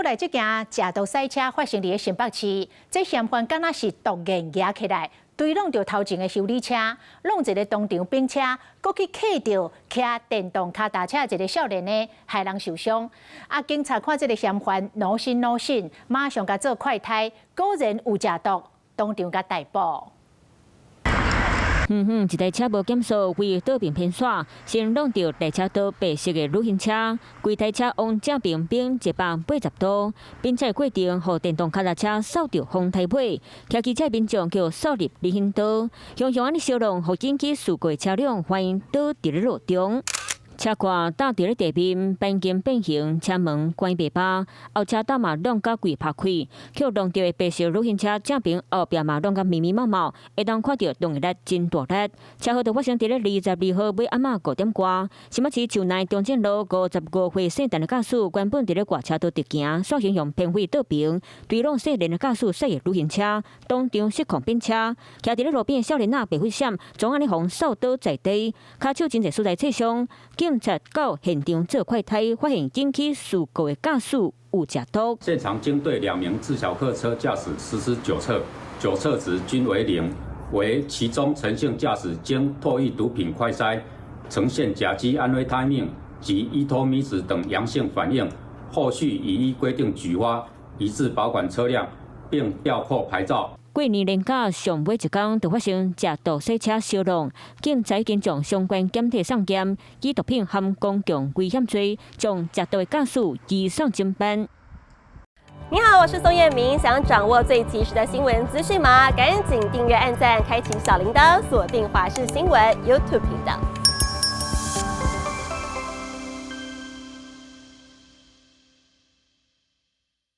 閣來這件食毒賽車發生佇咧新北市，這嫌犯敢若是突然蜈起來，追挵著頭前的修理車，挵一个當場冰車，閣去磕著騎電動跤踏車一个少年的，害人受傷。啊，警察看這个嫌犯腦神腦神，馬上共做快篩，果然有食毒，當場共逮捕。遠遠一台車無減速，為倒邊偏煞，先挵著內車道白色的旅行車，規台車往正邊變180度，並且過程予電動跤踏車掃著風颱尾，騎機車民眾叫掃入人行道，雄雄按呢相挵，予引起事故的車輛懷疑倒佇咧路中。車掛搭佇咧地面，鈑金變形，車門關袂罷，後車擋嘛挵甲規拍開，予挵著的白色旅行車正邊後壁嘛挵甲密密麻麻，會當看著動力真大力。車禍就發生佇咧22號尾暗仔5點外，新北市樹內中正路55歲姓陳的駕駛，原本佇咧外車道直行，煞先用偏位倒平，追挵姓連的駕駛駛的旅行車，當場失控變車，徛佇咧路邊的少年仔白飛閃，總按呢予掃倒在地，跤手真濟所在切傷。警察到現場做快篩，發現引起事故的駕駛有食毒。現場經對兩名自小客車駕駛實施酒測，酒測值均為零，惟其中陳姓駕駛經唾液毒品快篩，呈現甲基安非他命及依托咪酯等陽性反應，後續已依規定舉發，移置保管車輛，並吊扣牌照。過年連假上尾一工，就發生食毒賽車相挵，警察已經將相關檢體送檢，以毒品含公共危險罪，將食毒的駕駛移送偵辦。你好，我是宋燕明，想掌握最及時的新聞資訊嗎？趕緊訂閱、按讚、開啟小鈴鐺，鎖定華視新聞 YouTube 頻道。